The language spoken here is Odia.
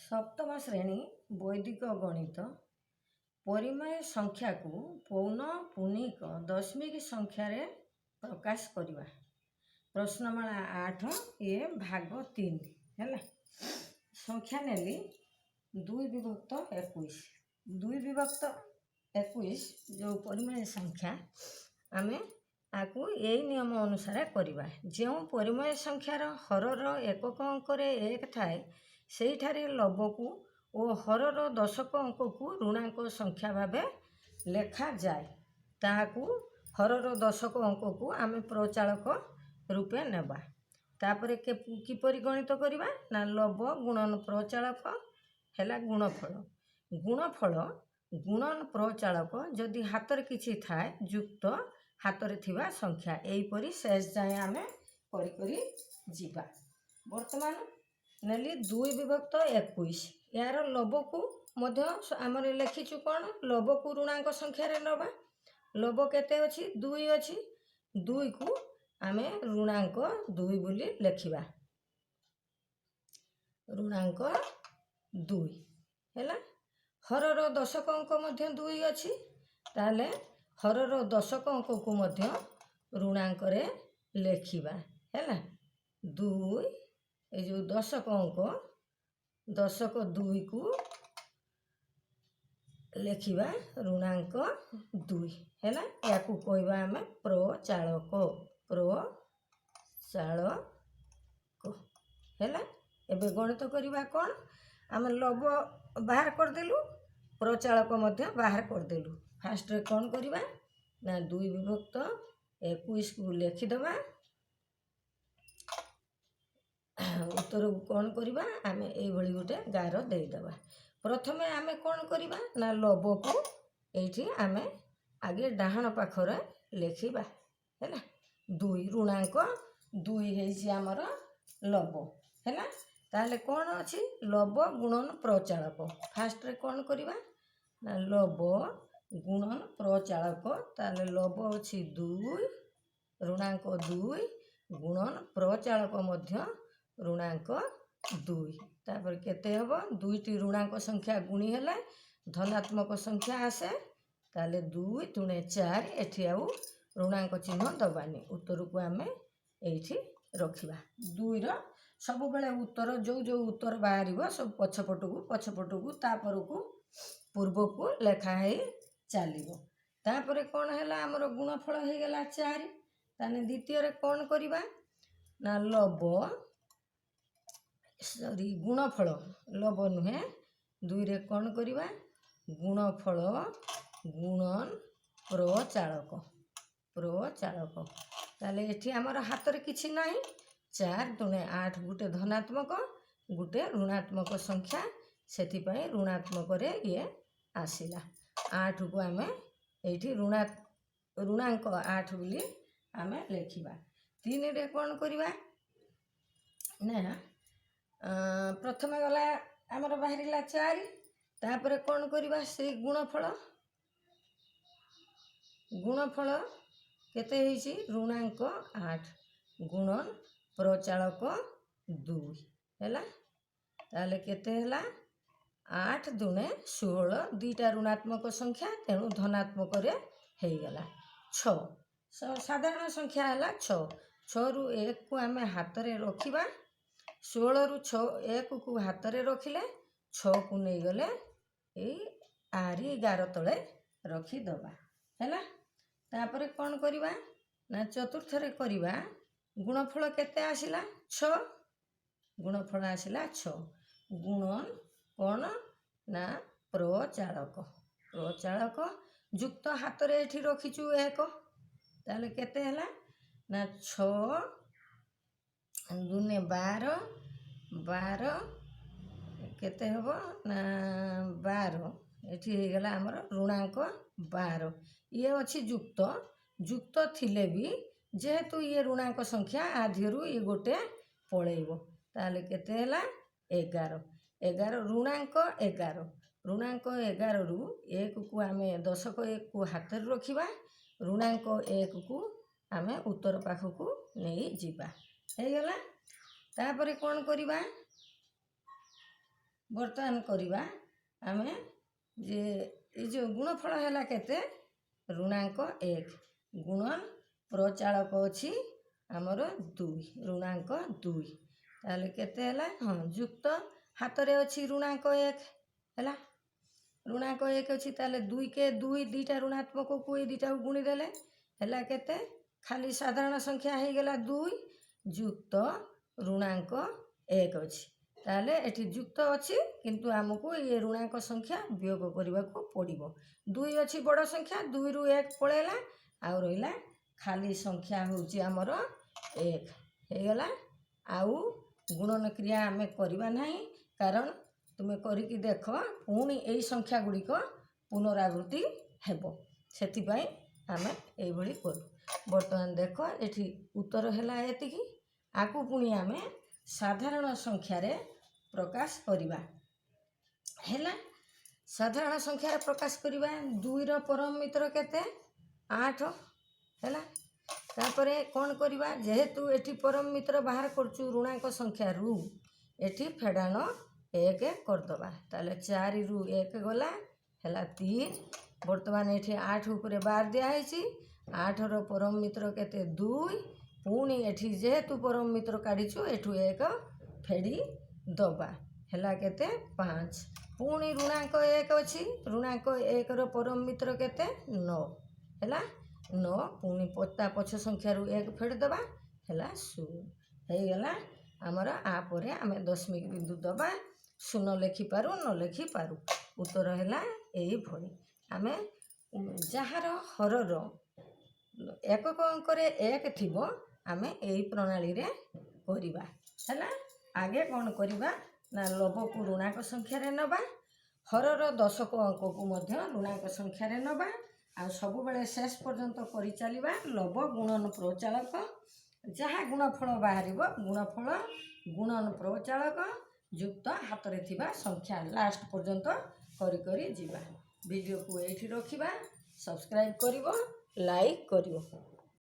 ସପ୍ତମ ଶ୍ରେଣୀ ବୈଦିକ ଗଣିତ, ପରିମେୟ ସଂଖ୍ୟାକୁ ପୌନଃପୁନିକ ଦଶମିକ ସଂଖ୍ୟାରେ ପ୍ରକାଶ କରିବା, ପ୍ରଶ୍ନମାଳା 8, ଇଏ ଭାଗ 3 ହେଲା। ସଂଖ୍ୟା ନେଲି 2 ବିଭକ୍ତ 21। 2 ବିଭକ୍ତ 21 ଯେଉଁ ପରିମେୟ ସଂଖ୍ୟା, ଆମେ ଆକୁ ଏଇ ନିୟମ ଅନୁସାରେ କରିବା। ଯେଉଁ ପରିମେୟ ସଂଖ୍ୟାର ହରର ଏକକ ଅଙ୍କରେ 1 ଥାଏ, ସେଇଠାରେ ଲବକୁ ଓ ହରର ଦଶକ ଅଙ୍କକୁ ଋଣାଙ୍କ ସଂଖ୍ୟା ଭାବେ ଲେଖାଯାଏ। ତାହାକୁ, ହରର ଦଶକ ଅଙ୍କକୁ ଆମେ ପ୍ରଚାଳକ ରୂପେ ନେବା। ତାପରେ କିପରି ଗଣିତ କରିବା ନା, ଲବ ଗୁଣନ ପ୍ରଚାଳକ ହେଲା ଗୁଣଫଳ। ଗୁଣଫଳ ଗୁଣନ ପ୍ରଚାଳକ, ଯଦି ହାତରେ କିଛି ଥାଏ, ଯୁକ୍ତ ହାତରେ ଥିବା ସଂଖ୍ୟା। ଏହିପରି ଶେଷ ଯାଏଁ ଆମେ କରି କରି ଯିବା। ବର୍ତ୍ତମାନ ନେଲି 2 ବିଭକ୍ତ 21। ଏହାର ଲବକୁ ମଧ୍ୟ ଆମର ଲେଖିଛୁ କ'ଣ? ଲବକୁ ଋଣାଙ୍କ ସଂଖ୍ୟାରେ ନେବା। ଲବ କେତେ ଅଛି? 2 ଅଛି। 2କୁ ଆମେ ଋଣାଙ୍କ 2 ବୋଲି ଲେଖିବା। ଋଣାଙ୍କ 2 ହେଲା। ହରର ଦଶକ ଅଙ୍କ ମଧ୍ୟ 2 ଅଛି। ତାହେଲେ ହରର ଦଶକ ଅଙ୍କକୁ ମଧ୍ୟ ଋଣାଙ୍କରେ ଲେଖିବା। ହେଲା 2, ଏ ଯେଉଁ ଦଶକ ଅଙ୍କ, ଦଶକ 2କୁ ଲେଖିବା ଋଣାଙ୍କ 2 ହେଲା। ୟାକୁ କହିବା ଆମେ ପ୍ରଚାଳକ। ପ୍ରଚାଳକ ହେଲା। ଏବେ ଗଣିତ କରିବା କ'ଣ? ଆମେ ଲବ ବାହାର କରିଦେଲୁ, ପ୍ରଚାଳକ ମଧ୍ୟ ବାହାର କରିଦେଲୁ। ଫାଷ୍ଟରେ କ'ଣ କରିବା ନା, 2 ବିଭକ୍ତ 21କୁ ଲେଖିଦେବା। ଉତ୍ତରକୁ କ'ଣ କରିବା? ଆମେ ଏଇଭଳି ଗୋଟେ ଗାର ଦେଇଦେବା। ପ୍ରଥମେ ଆମେ କ'ଣ କରିବା ନା, ଲବକୁ ଏଇଠି ଆମେ ଆଗେ ଡାହାଣ ପାଖରେ ଲେଖିବା। ହେଲା 2, ଋଣାଙ୍କ 2 ହେଇଛି ଆମର ଲବ। ହେଲା, ତାହେଲେ କ'ଣ ଅଛି? ଲବ ଗୁଣନ ପ୍ରଚାଳକ। ଫାଷ୍ଟରେ କ'ଣ କରିବା ନା, ଲବ ଗୁଣନ ପ୍ରଚାଳକ। ତାହେଲେ ଲବ ଅଛି 2, ଋଣାଙ୍କ 2, ଗୁଣନ ପ୍ରଚାଳକ ମଧ୍ୟ ଋଣାଙ୍କ 2। ତାପରେ କେତେ ହେବ? ଦୁଇଟି ଋଣାଙ୍କ ସଂଖ୍ୟା ଗୁଣି ହେଲେ ଧନାତ୍ମକ ସଂଖ୍ୟା ଆସେ। ତାହେଲେ 2 ଦୁଣେ 4। ଏଠି ଆଉ ଋଣାଙ୍କ ଚିହ୍ନ ଦେବାନି, ଉତ୍ତରକୁ ଆମେ ଏଇଠି ରଖିବା। 2ର ସବୁବେଳେ ଉତ୍ତର, ଯେଉଁ ଯେଉଁ ଉତ୍ତର ବାହାରିବ, ସବୁ ପଛପଟକୁ ପଛପଟକୁ, ତାପରକୁ ପୂର୍ବକୁ ଲେଖା ହେଇ ଚାଲିବ। ତାପରେ କ'ଣ ହେଲା? ଆମର ଗୁଣଫଳ ହେଇଗଲା 4। ତାହେଲେ ଦ୍ୱିତୀୟରେ କ'ଣ କରିବା ନା, ଲବ, ସରି, ଗୁଣଫଳ, ଲବ ନୁହେଁ। 2ରେ କ'ଣ କରିବା? ଗୁଣଫଳ ଗୁଣନ ପ୍ରଚାଳକ। ପ୍ରଚାଳକ, ତାହେଲେ ଏଠି ଆମର ହାତରେ କିଛି ନାହିଁ। 4 ଦୁଣେ 8, ଗୋଟେ ଧନାତ୍ମକ, ଗୋଟେ ଋଣାତ୍ମକ ସଂଖ୍ୟା, ସେଥିପାଇଁ ଋଣାତ୍ମକରେ ଇଏ ଆସିଲା। 8କୁ ଆମେ ଏଇଠି ଋଣାଙ୍କ 8 ବୋଲି ଆମେ ଲେଖିବା। 3ରେ କ'ଣ କରିବା ନା, ପ୍ରଥମେ ଗଲା ଆମର ବାହାରିଲା 4। ତାପରେ କ'ଣ କରିବା? ସେଇ ଗୁଣଫଳ। ଗୁଣଫଳ କେତେ ହେଇଛି? ଋଣାଙ୍କ 8 ଗୁଣନ ପ୍ରଚାଳକ 2 ହେଲା। ତାହେଲେ କେତେ ହେଲା? 8 ଦୁଣେ 16, ଦୁଇଟା ଋଣାତ୍ମକ ସଂଖ୍ୟା, ତେଣୁ ଧନାତ୍ମକରେ ହେଇଗଲା। 6 ସାଧାରଣ ସଂଖ୍ୟା ହେଲା 6। 6ରୁ 1କୁ ଆମେ ହାତରେ ରଖିବା। 16ରୁ 6, 1କୁ ହାତରେ ରଖିଲେ, 6କୁ ନେଇଗଲେ ଏଇ ଆରି ଗାର ତଳେ ରଖିଦେବା। ହେଲା, ତାପରେ କ'ଣ କରିବା ନା, ଚତୁର୍ଥରେ କରିବା ଗୁଣଫଳ କେତେ ଆସିଲା? 6। ଗୁଣଫଳ ଆସିଲା 6 ଗୁଣନ କ'ଣ ନା ପ୍ରଚାଳକ। ପ୍ରଚାଳକ ଯୁକ୍ତ ହାତରେ ଏଠି ରଖିଛୁ 1। ତାହେଲେ କେତେ ହେଲା ନା, 6 ଦୁନେ 12। 12 କେତେ ହେବ ନା, 12 ଏଠି ହେଇଗଲା ଆମର ଋଣାଙ୍କ 12। ଇଏ ଅଛି ଯୁକ୍ତ। ଯୁକ୍ତ ଥିଲେ ବି ଯେହେତୁ ଇଏ ଋଣାଙ୍କ ସଂଖ୍ୟା, ଆ ଦେହରୁ ଇଏ ଗୋଟେ ପଳେଇବ। ତାହେଲେ କେତେ ହେଲା? 11। 11, ଋଣାଙ୍କ 11। ଋଣାଙ୍କ 11ରୁ 1କୁ ଆମେ, ଦଶକ 1କୁ ହାତରେ ରଖିବା, ଋଣାଙ୍କ 1କୁ ଆମେ ଉତ୍ତର ପାଖକୁ ନେଇଯିବା। ହେଇଗଲା। ତାପରେ କ'ଣ କରିବା? ବର୍ତ୍ତମାନ କରିବା ଆମେ ଯେ ଏଇ ଯେଉଁ ଗୁଣଫଳ ହେଲା କେତେ? ଋଣାଙ୍କ 1 ଗୁଣନ ପ୍ରଚାଳକ ଅଛି ଆମର 2, ଋଣାଙ୍କ 2। ତାହେଲେ କେତେ ହେଲା? ହଁ, ଯୁକ୍ତ ହାତରେ ଅଛି ଋଣାଙ୍କ 1। ହେଲା, ଋଣାଙ୍କ 1 ଅଛି। ତାହେଲେ 2 କେ 2, ଦୁଇଟା ଋଣାତ୍ମକକୁ ଏଇ ଦୁଇଟାକୁ ଗୁଣିଦେଲେ ହେଲା କେତେ? ଖାଲି ସାଧାରଣ ସଂଖ୍ୟା ହେଇଗଲା 2, ଯୁକ୍ତ ଋଣାଙ୍କ 1 ଅଛି। ତାହେଲେ ଏଠି ଯୁକ୍ତ ଅଛି, କିନ୍ତୁ ଆମକୁ ଏ ଋଣାଙ୍କ ସଂଖ୍ୟା ବିୟୋଗ କରିବାକୁ ପଡ଼ିବ। 2 ଅଛି ବଡ଼ ସଂଖ୍ୟା, 2ରୁ 1 ପଳେଇଲା, ଆଉ ରହିଲା ଖାଲି ସଂଖ୍ୟା ହେଉଛି ଆମର 1 ହେଇଗଲା। ଆଉ ଗୁଣନ କ୍ରିୟା ଆମେ କରିବା ନାହିଁ, କାରଣ ତୁମେ କରିକି ଦେଖ, ପୁଣି ଏଇ ସଂଖ୍ୟା ଗୁଡ଼ିକ ପୁନରାବୃତ୍ତି ହେବ। ସେଥିପାଇଁ ଆମେ ଏଇଭଳି କରୁ। ବର୍ତ୍ତମାନ ଦେଖ, ଏଠି ଉତ୍ତର ହେଲା ଏତିକି। ଆକୁ ପୁଣି ଆମେ ସାଧାରଣ ସଂଖ୍ୟାରେ ପ୍ରକାଶ କରିବା। ହେଲା, ସାଧାରଣ ସଂଖ୍ୟାରେ ପ୍ରକାଶ କରିବା। 2ର ପରମ ମିତ୍ର କେତେ? 8 ହେଲା। ତାପରେ କ'ଣ କରିବା? ଯେହେତୁ ଏଠି ପରମ ମିତ୍ର ବାହାର କରୁଛୁ ଋଣାଙ୍କ ସଂଖ୍ୟାରୁ, ଏଠି ଫେଡ଼ାଣ 1 କରିଦେବା। ତାହେଲେ 4ରୁ 1 ଗଲା, ହେଲା 3। ବର୍ତ୍ତମାନ ଏଠି 8 ଉପରେ ବାର ଦିଆହେଇଛି। 8ର ପରମ ମିତ୍ର କେତେ? 2। ପୁଣି ଏଠି ଯେହେତୁ ପରମ ମିତ୍ର କାଢ଼ିଛୁ, ଏଠୁ 1 ଫେଡ଼ି ଦେବା। ହେଲା କେତେ? 5। ପୁଣି ଋଣାଙ୍କ 1 ଅଛି। ଋଣାଙ୍କ 1ର ପରମ ମିତ୍ର କେତେ? 9 ହେଲା। 9, ପୁଣି ତା ପଛ ସଂଖ୍ୟାରୁ 1 ଫେଡ଼ି ଦେବା, ହେଲା 0 ହେଇଗଲା ଆମର। ଆ ପରେ ଆମେ ଦଶମିକ ବିନ୍ଦୁ ଦେବା, ଶୂନ ଲେଖିପାରୁ, ନ ଲେଖିପାରୁ। ଉତ୍ତର ହେଲା ଏଇଭଳି। ଆମେ ଯାହାର ହରର ଏକକ ଅଙ୍କରେ 1 ଥିବ, ଆମେ ଏଇ ପ୍ରଣାଳୀରେ କରିବା। ହେଲା, ଆଗେ କ'ଣ କରିବା ନା ଲବକୁ ଋଣାଙ୍କ ସଂଖ୍ୟାରେ ନେବା, ହରର ଦଶକ ଅଙ୍କକୁ ମଧ୍ୟ ଋଣାଙ୍କ ସଂଖ୍ୟାରେ ନେବା, ଆଉ ସବୁବେଳେ ଶେଷ ପର୍ଯ୍ୟନ୍ତ କରିଚାଲିବା। ଲବ ଗୁଣନ ପ୍ରଚାଳକ, ଯାହା ଗୁଣଫଳ ବାହାରିବ, ଗୁଣଫଳ ଗୁଣନ ପ୍ରଚାଳକ ଯୁକ୍ତ ହାତରେ ଥିବା ସଂଖ୍ୟା, ଲାଷ୍ଟ ପର୍ଯ୍ୟନ୍ତ କରି କରି ଯିବା। ଭିଡ଼ିଓକୁ ଏଇଠି ରଖିବା। ସବସ୍କ୍ରାଇବ୍ କରିବ, ଲାଇକ୍ କରିବ।